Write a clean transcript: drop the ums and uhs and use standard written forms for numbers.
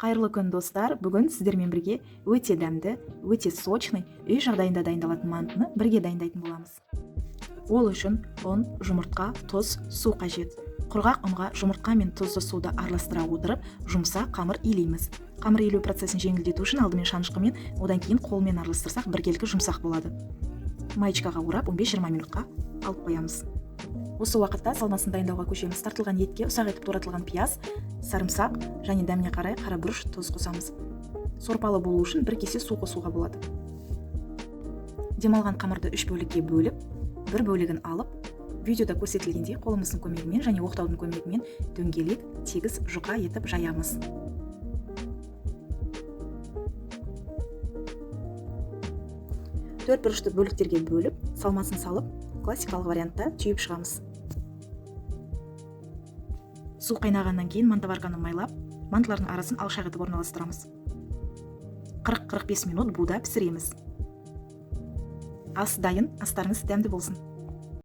Қайырлы күн, достар! Бүгін сіздермен бірге өте дәмді, өте сочный, үй жағдайында дайындалатын мантыны бірге дайындайтын боламыз. Ол үшін ұн, жұмыртқа, тұз, су қажет. Құрғақ ұнға жұмыртқа мен тұзды суды араластыра отырып, жұмсақ қамыр илейміз. Қамыр илеу процесін жеңілдету үшін алдымен шанышқымен, одан кейін қолмен араластырсақ, біркелкі жұмсақ болады. Маечкаға орап, 15-20 минутқа алып қоямыз. Осы уақытта салмасын дайындауға көшеміз. Тартылған етке ұсақ етіп туратылған пияз, сарымсақ және дәміне қарай қара бұрыш, тұз қосамыз. Сорпалы болу үшін бір кесе су қосуға болады. Демалған қамырды үш бөлікке бөліп, бір бөлігін алып, видеода көрсетілгендей қолымыздың көмегімен және оқтаудың көмегімен дөңгелек, тегіс, жұқа етіп жаямыз. Төрт бұрышты бөліктерге бөліп, салмасын салып, классикалық вариантта түйіп шығамыз. Су қайнағаннан кейін мантоварканы майлап, мантылардың арасын алшақ етіп орналастырамыз. 40-45 минут буда пісіреміз. Ас дайын, астарыңыз дәмді болсын.